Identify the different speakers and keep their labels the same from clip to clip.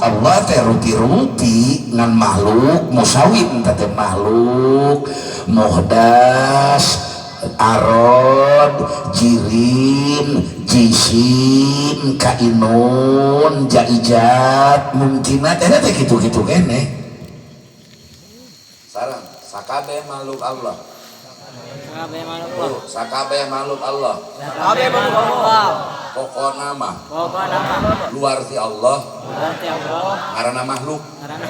Speaker 1: Allah teh rupi-rupi ngan makhluk musawin teh makhluk muhdas, arod, jirim, jisim, kainun, jaijat, mungkinat eta teh kitu-kitu keneh.
Speaker 2: Sareng sakabeh makhluk Allah.
Speaker 3: Sakabeh makhluk Allah.
Speaker 2: Oh, sakabeh makhluk Allah.
Speaker 3: Sakabeh makhluk Allah.
Speaker 2: Pokona mah
Speaker 3: Pokona mah
Speaker 2: luar ti Allah,
Speaker 3: luar ti Allah,
Speaker 2: ngaranna makhluk.
Speaker 3: Ngaranna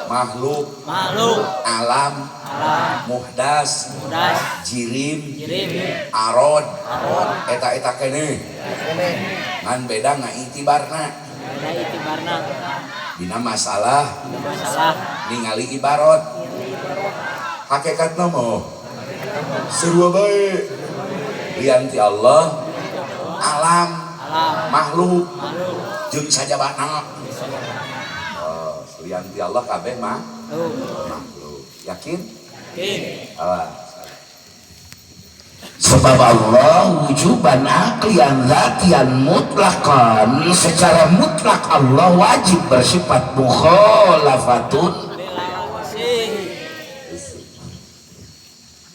Speaker 2: makhluk,
Speaker 3: makhluk,
Speaker 2: alam,
Speaker 3: alam,
Speaker 2: muhdas,
Speaker 3: muhdas,
Speaker 2: jirim,
Speaker 3: jirim,
Speaker 2: arod,
Speaker 3: arod,
Speaker 2: eta-eta keneh. Ngan beda ngaitibarna.
Speaker 3: Beda itibarna.
Speaker 2: Dina masalah,
Speaker 3: dina masalah
Speaker 2: ningali ibarat. Hakikatna mah sarua bae. Lian ti Allah, alam,
Speaker 3: alam,
Speaker 2: makhluk,
Speaker 3: makhluk,
Speaker 2: jeung sajabana. Oh, lian ti Allah kabeh mah makhluk. Yakin?
Speaker 3: Yakin.
Speaker 2: Alah.
Speaker 1: Sebab Allah wujuban aklian zatian mutlaqan, secara mutlak Allah wajib bersifat mukhalafatun.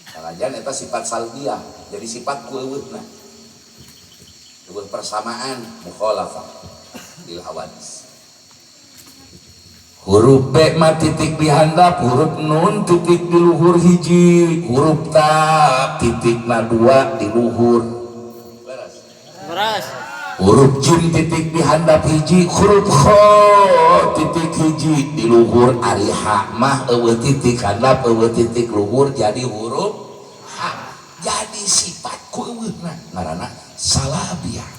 Speaker 2: Sanajan eta sifat salbiyah, jadi sifat ku eueuhna. Eueuh persamaan mukhalafah lil hawadis.
Speaker 1: Huruf B mah titik di handap, huruf nun titik di luhur hiji, huruf ta titikna dua di luhur.
Speaker 2: Leres.
Speaker 3: Leres.
Speaker 1: Huruf jim titik di handap hiji, huruf kho titik hiji di luhur. Ari ha mah eueuh titik handap, eueuh titik luhur, jadi huruf ha. Jadi sifat ku eueuhna ngaranna salabiah.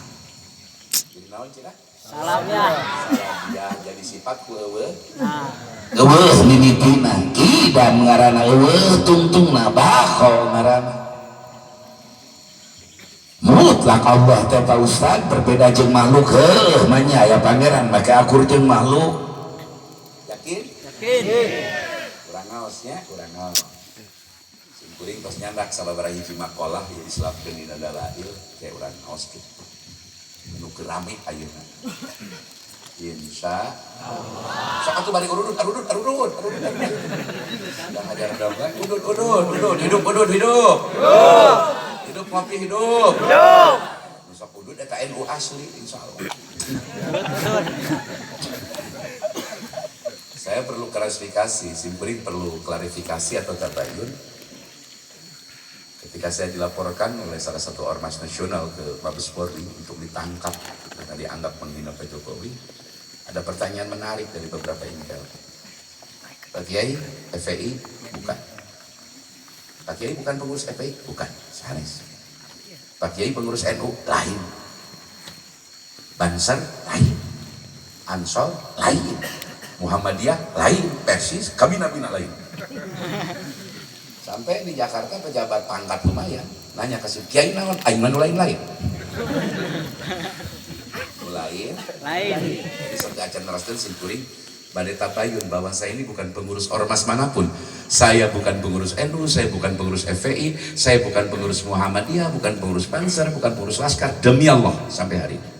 Speaker 2: Jadi naon cenah?
Speaker 3: Salabiah.
Speaker 2: Salabiah jadi sifat ku eueuh.
Speaker 3: Nah.
Speaker 1: Eueuh mimitina kidam ngaranna, eueuh tungtungna bako ngaranna. Mutlak Allah teh Pak Ustad berbeda jeung makhluk, heuh manya aya pangeran make akur jeung makhluk.
Speaker 2: Yakin?
Speaker 3: Yakin.
Speaker 2: Kurang ngaosnya, kurang ngaos. Sim kuring tos nyandak sababaraha hiji makalah ieu diselapkeun dina dalail kayak urang ngaos kitu. Nu keur rame ayeuna. Insya Allah. Sok atuh bari urudut, arudut, arudut, arudut. Udah ngajar dong, udut, udut, udut, hidup, udut, hidup. Hidup. Hidup ngopi hidup. Hidup. Sok udut eta NU asli insya Allah. Saya perlu klarifikasi, simkuring perlu klarifikasi atau tabayun. Ketika saya dilaporkan oleh salah satu ormas nasional ke Mabes Polri untuk ditangkap karena dianggap menghina Pak Jokowi, ada pertanyaan menarik dari beberapa intel. Pak Kiai, FPI bukan. Pak Kiai bukan pengurus FPI, bukan. Sanes. Pak Kiai pengurus NU lain. Banser lain. Ansor lain. Muhammadiyah lain, Persis, kabina-bina lain. Sampai di Jakarta pejabat pangkat lumayan nanya ke si Kiai naon, aing mah nu lain-lain. Nu lain.
Speaker 3: Lain.
Speaker 2: Jadi sampai acan neraskeun sim kuring bade tabayun bahwa saya ini bukan pengurus ormas manapun. Saya bukan pengurus NU, saya bukan pengurus FPI, saya bukan pengurus Muhammadiyah, bukan pengurus Banser, bukan pengurus Laskar, demi Allah sampai hari ini.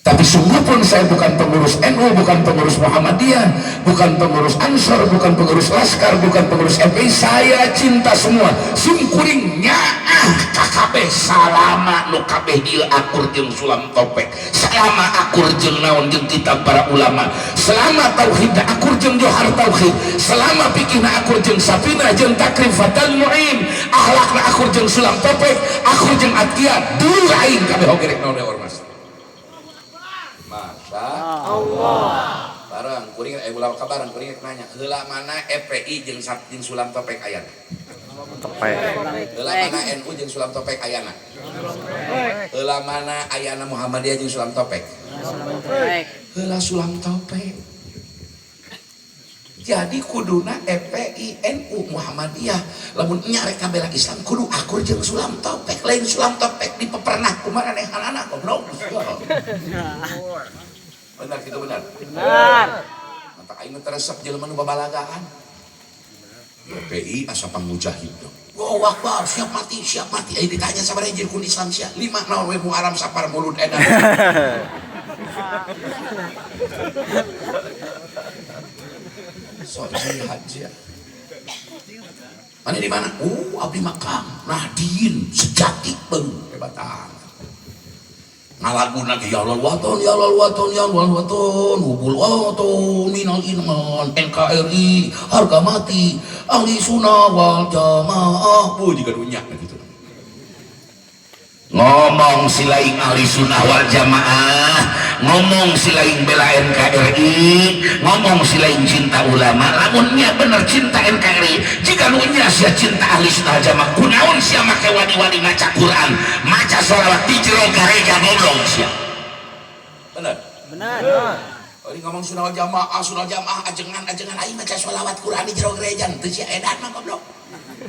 Speaker 1: Tapi sungguh pun saya bukan pengurus NU, bukan pengurus Muhammadiyah, bukan pengurus Ansor, bukan pengurus Laskar, bukan pengurus FPI. Saya cinta semua. Sim kuring nyaah KKB salama nu kabeh ieu akur jeung sulam topek, selama akur jeung naon jeung kitab para ulama, selama tauhid akur jeung johar tauhid, selama pikirna akur jeung safina jeung takrim fatal muin, akhlakna akur jeung sulam topek, akur jeung atqiya, dulu aing kabeh oge rek naon ormas.
Speaker 2: Masya Allah. Bareng kuring ulah kabaran kuring nanya, heula mana FPI jeung sulam topek ayana?
Speaker 4: Topek.
Speaker 2: Heula mana NU jeung sulam topek ayana? Heula mana ayana Muhammadiyah jeung sulam topek? Heula sulam topek. Jadi kuduna FPI NU Muhammadiyah lamun nya rek kabela Islam kudu akur jeung sulam topek, lain sulam topek dipepernah kumaha manehanana goblok.
Speaker 1: Benar gitu benar.
Speaker 3: Benar.
Speaker 1: Mata aing teh resep jelema nu babalagaan. FPI asa pangmujahid dong. Wow, Akbar, siap mati, siap mati. Ayo ditanya sabaraha jeung kun Islam sia. 5 naon we Muharram sapar mulud edan. Sok jihad sia. Mana di mana? Oh, abdi makam Nahdien sejati beng hebat amat. Ngalagu lagi ya Allah waton ya Allah waton ya Allah waton hubul waton minal iman NKRI harga mati ahli sunnah wal jamaah bu jika dunia gitu. Ngomong silaing ahli sunnah wal jamaah, ngomong silaing bela NKRI, ngomong silaing cinta ulama, lamunnya bener cinta NKRI, jika nunya sia cinta ahli sunnah jamaah, kunaon sia make wani-wani maca Quran, maca sholawat di jero gareja goblok sia. Bener?
Speaker 3: Benar.
Speaker 1: Oh, ini ngomong sunnah jamaah, ajengan aing maca sholawat Quran di jero gereja, teu sia edan mah goblok.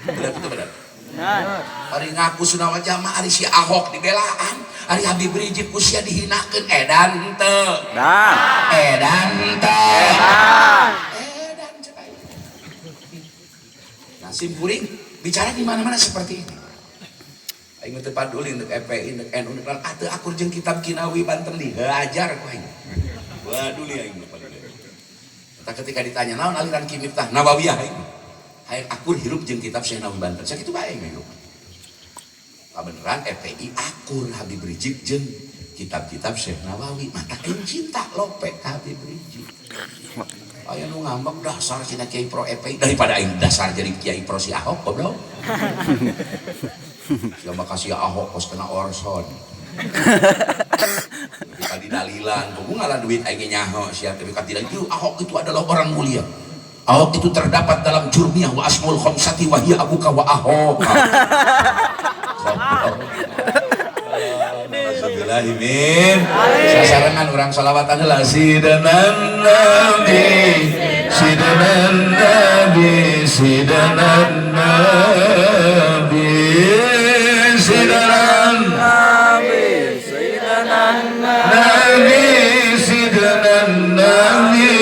Speaker 1: Bener itu bener.
Speaker 3: Benar.
Speaker 1: Ari ngaku sunnah wal jamaah, ari si Ahok dibelaan, ari Habib Rizieq ku sia dihinakeun, edan teu.
Speaker 3: Dan.
Speaker 1: Edan teu.
Speaker 3: Dan.
Speaker 1: Edan cek aing. Nah, sim kuring bicara di mana-mana seperti ini. Aing teu paduli ndek FPI, ndek NU, ndek naon, teu akur jeung kitab Kinawi Banten dihajar ku aing. Paduli aing mah paduli. Eta ketika ditanya naon aliran Ki Miftah Nawawiyah aing. Hayang akur hirup jeung kitab Syekh Nawawi Banten. Sakitu bae aing hirup. Kabeneran FPI akur Habib Rizieq jeung kitab-kitab Syekh Nawawi. Mata aing cinta lope ka Habib Rizieq. Aya nu ngambek dasar cina kiai pro FPI daripada aing dasar jadi kiai pro si Ahok goblok. Sia mah kasih Ahok kos kena orson. Ketika didalilan, kudu ngalah duit aing nyaho sia tapi kan tidak itu Ahok itu adalah orang mulia. Ahok itu terdapat dalam jurmiyah wa asmaul khamsati wa hiya abuka wa Ahok. Alhamdulillah min. Sasarengan urang sholawatan heula sidana nabi, sidana nabi, sidana nabi, sidana
Speaker 3: Nabi, Sayyidina
Speaker 1: nabi, sidana nabi,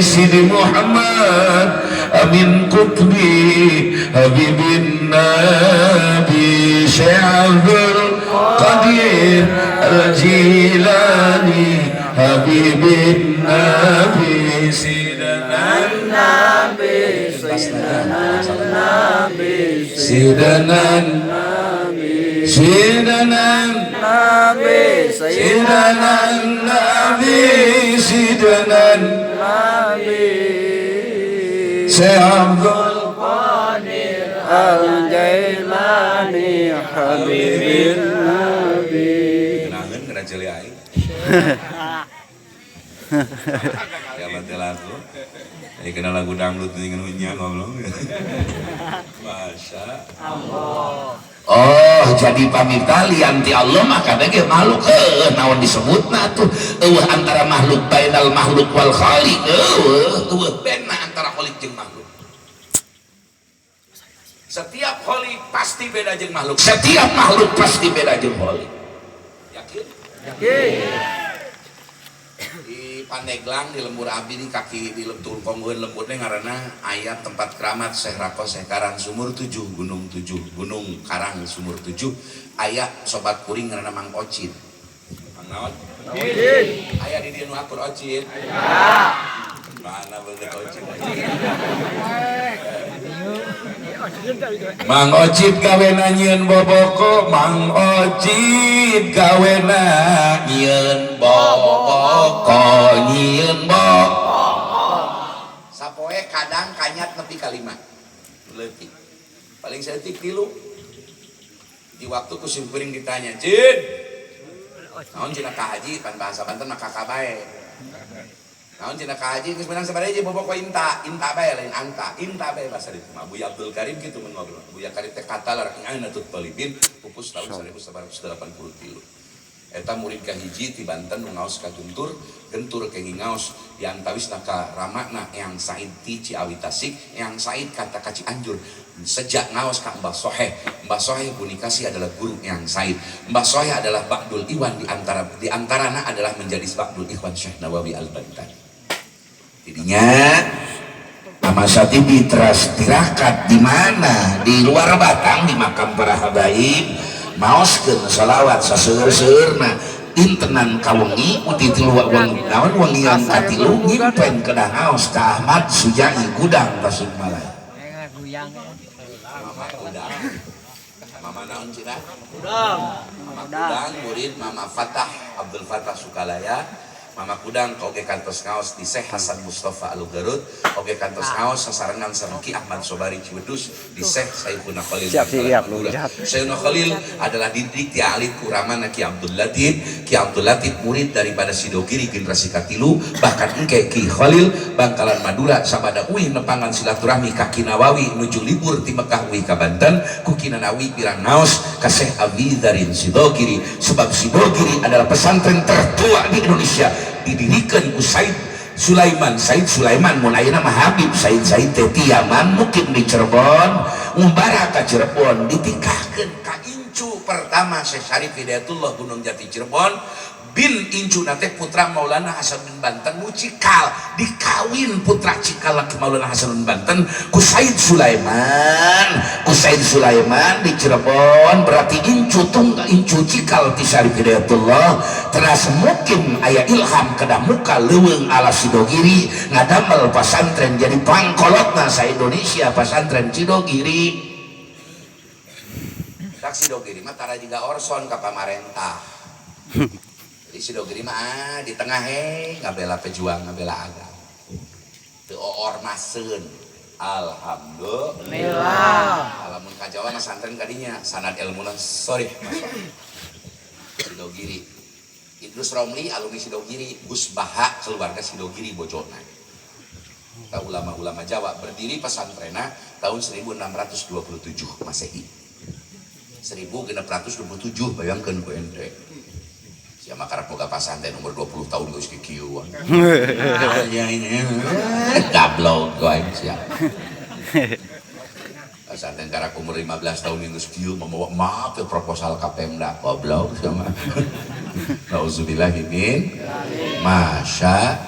Speaker 1: Sidi Muhammad Amin Qutbi Habibin Nabi Syekh Abdul Qadir Al-Jilani Habibin Nabi Sidana
Speaker 3: Nabi, Sayyidina Nabi,
Speaker 1: Sidana
Speaker 3: Nabi,
Speaker 1: Sidana
Speaker 3: Nabi, Sayyidina
Speaker 1: Sidana Nabi Sidana
Speaker 3: Nabi,
Speaker 1: Syekh Abdul
Speaker 3: Qadir Al-Jailani Habibin Nabi.
Speaker 2: Kenangan kena jeli aing. Ya mati lagu. Ini kena lagu dangdut ini ngenunya ngobrol. Masya
Speaker 3: Allah.
Speaker 1: Oh, jadi pamita lian ti Allah maka ge makhluk heueuh naon disebutna tuh eueuh antara makhluk bainal makhluk wal khaliq eueuh eueuh bena antara khaliq jeung makhluk. Setiap khaliq pasti beda jeung makhluk. Setiap makhluk pasti beda jeung khaliq. Yakin?
Speaker 3: Yakin.
Speaker 2: Di Pandeglang di lembur abdi di kaki di lembur kongguan lemburnya ngaranna aya tempat keramat Syekh Rako Syekh Karang Sumur 7 Gunung 7 Gunung Karang Sumur 7 aya sobat kuring ngaranna Mang Ocit. Mang naon?
Speaker 3: Ocit.
Speaker 2: Aya di dieu nu akur Ocit. Mana bener Ocit?
Speaker 1: Mang Ocit gawe nyieun boboko, Mang Ocit gawe nyieun boboko, nyieun boboko.
Speaker 2: Sapoe kadang kanyat nepi ka 5. Leutik. Paling saeutik 3. Di waktu ku sim kuring ditanya, "Cin, naon cenah ka haji pan bahasa Banten mah kakak bae." Naon cenah ka haji geus meunang sabaraha hiji boboko inta, inta bae lain anta, inta bae bahasa ditu mah. Buya Abdul Karim kitu mun ngobrol. Buya Karim teh kata larak Nahdlatul Thalibin pupus tahun 1983. Eta murid kahiji ti Banten nu ngaos ka Guntur, Gentur kenging ngaos diantawisna ka Ramakna Eyang Said ti Ciawi Tasik, Eyang Said kata ka Cianjur. Sejak ngaos ka Mbah Soheh, Mbah Soheh Bunikasi adalah guru Eyang Said. Mbah Soheh adalah Ba'dul Iwan di antarana adalah menjadi Ba'dul Ikhwan Syekh Nawawi Al-Bantani.
Speaker 1: Jadinya Mama Satibi teras tirakat di mana? Di luar Batang di makam para habaib maoskeun sholawat saseueur-seueurna Dintenan kawengi uti tilu wengi naon wengian katilu nyimpen kedah ngaos ka Ahmad Sujai Gudang Tasikmalaya.
Speaker 2: Mama Kudang. Mama naon cina? Kudang. Mama Kudang murid Mama Fatah Abdul Fatah Sukalaya. Mama Kudang oge kantos ngaos di Syekh Hasan Mustafa Alu Garut, oge kantos ngaos sasarengan sareng Ki Ahmad Sobari Ciwedus di Syekh Saifuna Khalil.
Speaker 3: Siap, siap,
Speaker 2: Madura.
Speaker 3: siap.
Speaker 2: Saifuna Khalil adalah didik ti alit ku ramana Ki Abdul Latif. Ki Abdul Latif murid daripada Sidogiri generasi katilu, bahkan engke Ki Khalil Bangkalan Madura sabada uih nepangan silaturahmi ka Ki Nawawi nuju libur ti Mekah uih ka Banten ku Ki Nawawi pirang ngaos ka Syekh Abi Dzarin Sidogiri, sebab Sidogiri adalah pesantren tertua di Indonesia, didirikan ku Said Sulaiman. Said Sulaiman mun ayeuna mah Habib Said. Said teh ti Yaman mukim di Cirebon, ngumbara ka Cirebon, ditikahkeun ka incu pertama Syekh Syarif Hidayatullah Gunung Jati Cirebon bin incu nate putra Maulana Hasanuddin Banten nu Cikal, dikawin putra Cikal laki Maulana Hasanuddin Banten ku Said Sulaiman. Ku Said Sulaiman di Cirebon berarti incu tunggal incu Cikal ti Syarif Hidayatullah. Teras mukim aya ilham kedah muka leuweung ala Sidogiri, ngadamel pasantren jadi pangkolotna sa Indonesia pasantren Sidogiri. Tak Sidogiri mah tara jiga Orson ka pamarentah. Jadi Sidogiri mah di tengah he ngabela pejuang, ngabela agama. Teu ormaseun. Alhamdulillah. Lamun ka Jawa mah santren kadinya sanad ilmuna sorry masuk. Sidogiri. Idrus Romli alumni Sidogiri, Gus Baha keluarga Sidogiri bojona. Tahu ulama-ulama Jawa berdiri pesantrena tahun 1627 Masehi. 1627 bayangkeun ku ente. Siapa karep boga pasantren umur 20 tahun geus kikieuan. Ya ini gablok aing sia. Pasantren karak umur 15 tahun geus kieu mamawa maaf ya proposal ka Pemda, goblok sia mah. Nauzubillahi min masya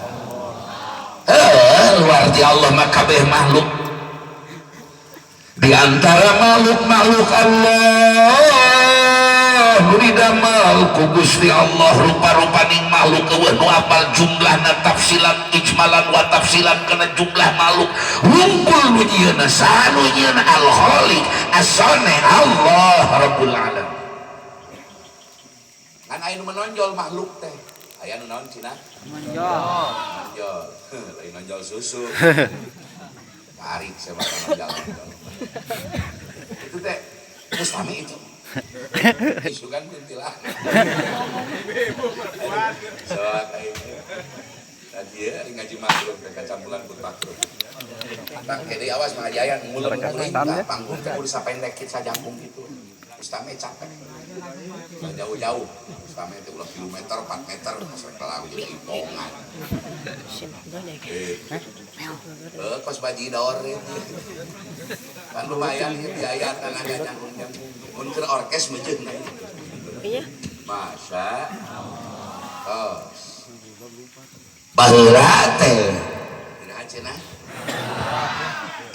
Speaker 1: Luar di Allah mah kabeh makhluk. Di antara makhluk-makhluk Allah nu didamel ku Gusti Allah rupa-rupaning makhluk eueuh nu apal jumlahna tafsilan ijmalan wa tafsilan kana jumlah makhluk wungkul nu nyieunna saha nu nyieunna al khaliq as-sani Allah Rabbul Alamin.
Speaker 2: Kan aya nu menonjol makhluk teh. Aya nu naon cenah? Menonjol. Menonjol. Lain nonjol susu. Tarik saya makan nonjol. Itu teh mustami itu. Isu kan kuntilanak. Soal tadi ya ngaji makruh teh kacampulan pun makruh. Tak kede awas mengajayan mulem kuring panggung teh kudu sapendek kitu sajangkung gitu. Mustami capek. Nggak jauh-jauh. Mustami teh ulah kilometer 4 meter masuk ke laut jadi ipongan. Kos bajidor itu. Kan lumayan ya biaya tenaga jangkung-jangkung. Mun keur orkes meujeun.
Speaker 4: Iya.
Speaker 2: Masa tos.
Speaker 1: Baheula teh
Speaker 2: Kumaha cenah?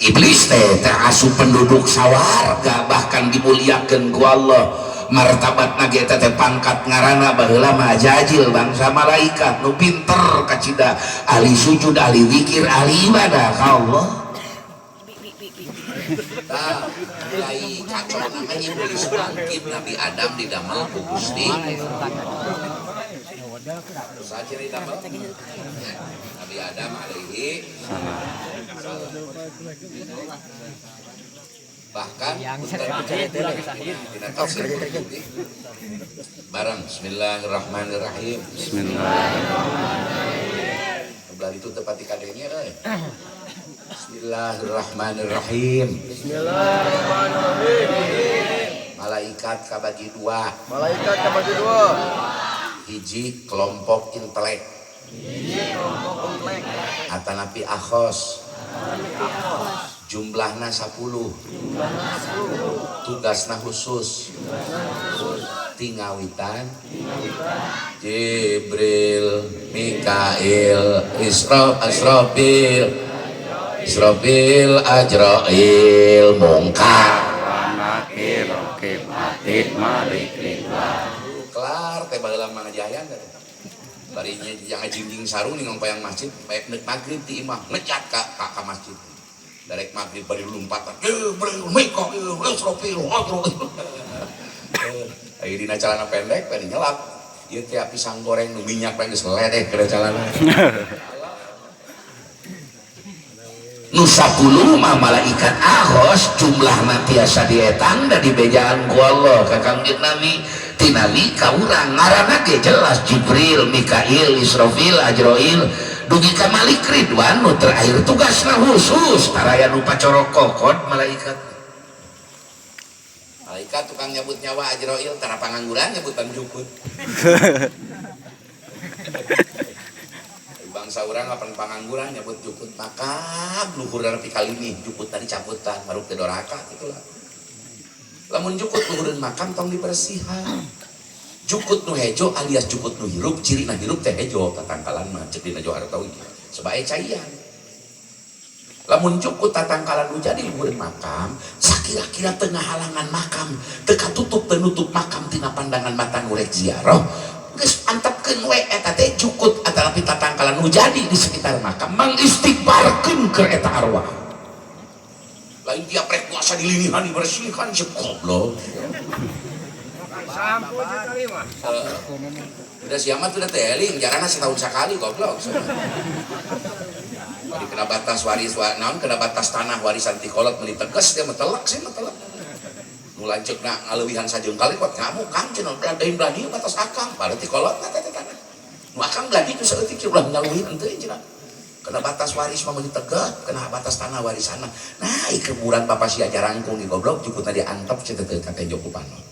Speaker 1: Iblis teh terasup penduduk sawarga bahkan dimuliakeun ku Allah martabat ge teh pangkat ngaranna baheula mah ajajil bangsa malaikat nu pinter kacida ahli sujud ahli zikir ahli ibadah ka Allah.
Speaker 2: Tah, mulai kacau namanya iblis bangkit Nabi Adam didamel ku Gusti. Saha ciri didamel? Nabi Adam alaihi salam. Bahkan dina tafsir Qurtubi bareng bismillahirrahmanirrahim.
Speaker 3: Bismillahirrahmanirrahim.
Speaker 2: Belah itu tepat di kadenya euy. Bismillahirrahmanirrahim.
Speaker 3: Bismillahirrahmanirrahim.
Speaker 2: Malaikat kabagi dua.
Speaker 3: Malaikat kabagi dua.
Speaker 2: Hiji kelompok intelek.
Speaker 3: Hiji kelompok intelek.
Speaker 2: Atanapi akhos. Jumlahna 10. Tugasna khusus. Tingawitan. Jibril, Mikail, Asrafil, Israfil, Ajrail, Mungkar,
Speaker 3: Nakir, Rokib, Atid, Malik, Ridwan.
Speaker 2: Kelar teh baheula mah ngajayan. Barinya yang ngajingjing sarung nih ngongkoyang masjid, baik nek maghrib ti imah ngejat ka masjid. Darek maghrib bari lompatan. Jibril, Mikail, Israfil, Azrail. Ayo dina celana pendek bari nyelap. Ieu teh pisang goreng nu minyak geus ledek kana celana.
Speaker 1: Nu 10 mah malaikat akhos jumlahna tiasa dietang da dibejaan ku Allah ka Kangjeng Nabi. Ti Nabi ka urang ngaranna ge jelas Jibril, Mikail, Israfil, Azrail dugi ka Malik Ridwan nu terakhir tugasna khusus taraya nu pacorok kokod malaikat.
Speaker 2: Malaikat tukang nyabut nyawa Azrail tara pangangguran nyabutan jukut. Bangsa urang lapan pangangguran nyabut jukut maka luhur nepi kali ini jukut tadi cabutan maruk teh doraka gitulah. Lamun jukut luhureun makam tong dibersihan. Jukut nu hejo alias jukut nu hirup, cirina hirup teh hejo tatangkalan mah ceuk dina Johar Tauhid. Sebae caian. Lamun jukut tatangkalan nu jadi luhureun makam, sakira-kira tengah halangan makam, teu katutup teu nutup makam tina pandangan mata nu rek ziarah. Geus antepkeun we eta teh jukut atanapi tatangkalan nu jadi di sekitar makam, mangistighfarkeun keur eta arwah. Lain tiap rek puasa dilinihan dibersihkan sih goblok. Udah siamat udah teling, jarana setahun sekali goblok. Bari kena batas waris naon kena batas tanah warisan ti kolot meuni tegas dia metelak sih metelak. Nu lanceukna ngaleuwihan sajengkal kuat ngamuk kang cenah belah belah dieu batas akang, padahal ti kolotna teh tanah. Nu akang belah ditu saeutik ulah ngaleuwihan teu cenah. Kena batas waris mah meuni teget, kena batas tanah warisanna. Nah, ieu kuburan bapak sia jarangkung goblok jukutna diantep cenah teu katenjo ku panon.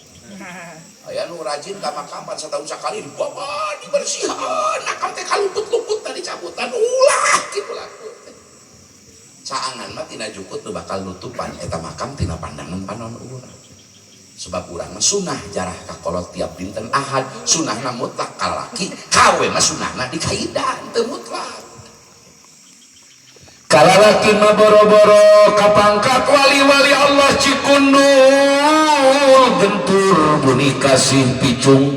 Speaker 2: Aya nu rajin ka makam pan setahun sakali dibawa dibersihan, makam teh kalumput-lumput tadi cabutan ulah kitu laku. Caangan mah tina jukut nu bakal nutupan eta makam tina pandangan panon urang. Sebab urang mah sunah jarah ka kolot tiap dinten Ahad, sunahna mutlak ka lalaki, kawe mah sunahna dikaidan teu mutlak.
Speaker 1: Kalalaki mah boro-boro kapangkat wali-wali Allah Cikundul gentur buni kasih picung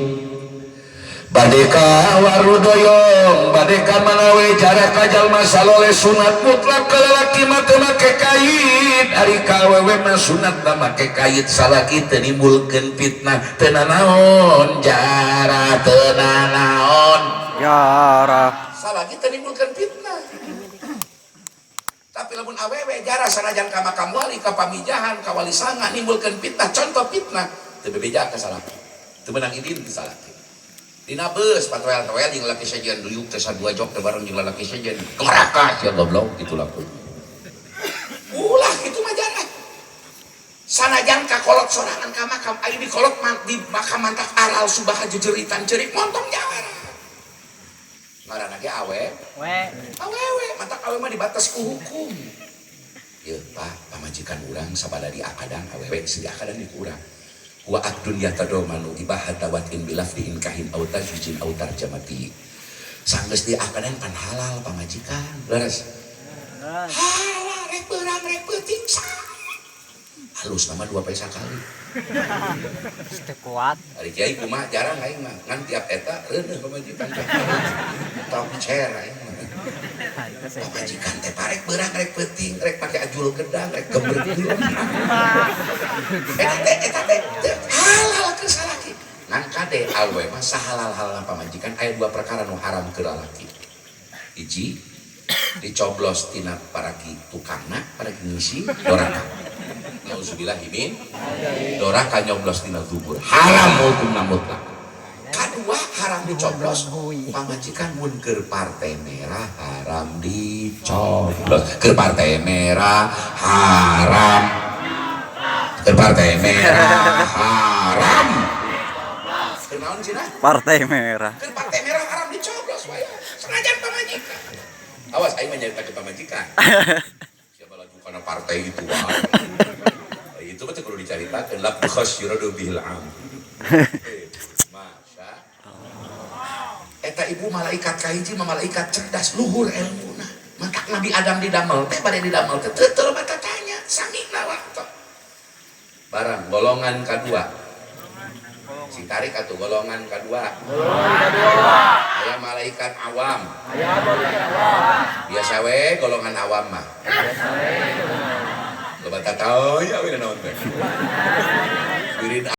Speaker 1: badeka warudoyong badeka manawe jarak kajalma saloleh sunat mutlak kalalaki mah teu make kait ari ka awewe mah sunat mah make kait salaki teu nimbulkeun fitnah teu nanaon jarah teu nanaon
Speaker 3: jarah
Speaker 2: salaki teu nimbulkeun fitnah. Tapi lamun awewe jarah sanajan ka makam wali ka pamijahan ka wali sanga nimbulkeun fitnah contoh fitnah teu bebeja ka salaki teu meunang idin ti salaki. Dina beus patoel-toel jeung lalaki sejen duyuk teh sadua jok teh bareng jeung lalaki sejen kemeraka sia goblok kitu laku. Ulah kitu mah jarah. Sanajan ka kolot sorangan ka makam ari di kolot di makam mantak aral subaha jejeritan ceurik montong jarah. Ngaranna ge awe.
Speaker 3: We.
Speaker 2: Awewe mantak awe mah dibatas ku hukum. Ieu Pak, pamajikan urang sabada diakadan awewe geus diakadan di ku urang. Wa akdun yatadomanu ibahata watin bilafdi inkahin au tajwijin au tarjamati. Sanggeus diakadan pan halal pamajikan. Leres. Halal rek beurang rek peuting halus nama 2 paisa kali.
Speaker 3: Teu kuat.
Speaker 2: Ari kiai kumaha jarang aing mah ngan tiap eta reuneuh pamajikan. Tong cer aing mah. Pamajikan teh parek beurang rek peuting rek pake ajul gedang rek gebrek. Eta teh halal keur salaki. Ngan kade awewe mah sahalal-halalna pamajikan aya 2 perkara nu haram keur lalaki. Hiji dicoblos tina paraki tukangna paraki ngisi doraka. Nauzubillahi min doraka nyoblos tina zubur haram hukumna mutlak. Kadua haram dicoblos pamajikan mun keur partai merah haram dicoblos keur partai merah haram keur partai merah haram keur naon cenah
Speaker 3: partai merah
Speaker 2: keur partai merah haram dicoblos wae sanajan pamajikan. Awas aing mah nyarita ke pamajikan. Siapa lagi karena partai itu wae. Itu mah teu kudu dicaritakeun la khasyiradu bil am. Masya Eta ibu malaikat kahiji mah malaikat cerdas luhur ilmuna. Mantak Nabi Adam didamel teh bade didamel teh teu loba tatanya samina waktu. Barang golongan kadua. Sing Ditarik atuh golongan kedua. Aya malaikat awam. Biasa we golongan awam mah. Loba tataya we naon teh. Wirid.